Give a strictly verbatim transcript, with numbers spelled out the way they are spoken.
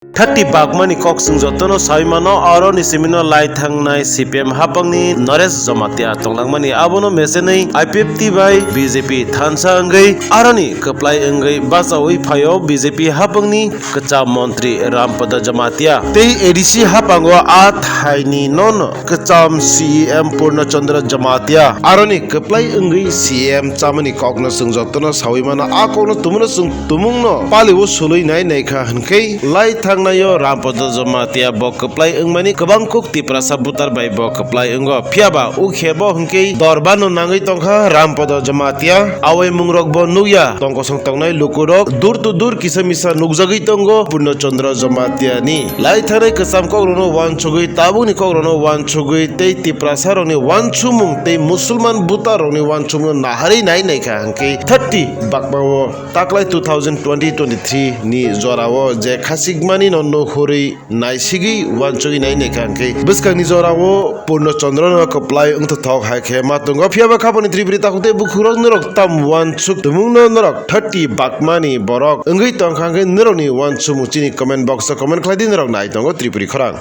Thirty bakmani kok chwng jotono saui mano, aroni simino lai thangnai C P M hapangni Naresh Jamatia tonglangmani, abono mesenwi I P F T bai B J P thansa wngwi aroni kwplai wngwi bachaui phaio B J P hapangni kwcham montri Rampada Jamatia tei A D C hapango a thaini nono kwcham C E M Purna Chandra Jamatia. Aroni kwplai wngwi C E M chamani kokno chwng jotono saui mano, a kokno tumungno chwng tumungno palio sulwi nai naikha hwnkhe lai thangnaio Rampada Jamatia bo kwplai wngmani kwbang kuk Tiprasa butar bai bo kwplai wngo. Phiyaba ukhe bo hwnkhe dorbano nangwi tongkha Rampada Jamatia. Awai mungrok bo nukya, tongkosong tongnai lukurok dur to dur kisa misa nukjagwi tongo Purna Chandra Jamatia ni. Lai thanai kwcham kokrokno wansugwi, tabukni kokrokno wansugwi tei Tiprasarokni wansumung tei Musulman butarokni wansumungno naharwi nai naikha hwnkhe thirty bakmao taklai two thousand twenty twenty-three ni jorao je khasikmani no nuhurwi naisigwi wansugwi nai naikha hwnkhe bwskangni jorao Purna Chandra no kwplai wngthothok hai khe ma tongo. Phiyaba khapani Tripuri takhuk tei bukhukrok norok tam wansuk tumungno norok thirty bakmani borok wngwi tongkha hwnkhe norokni wansumung chini comment box o comment khlai di, norok nai tongo Tripuri khorang.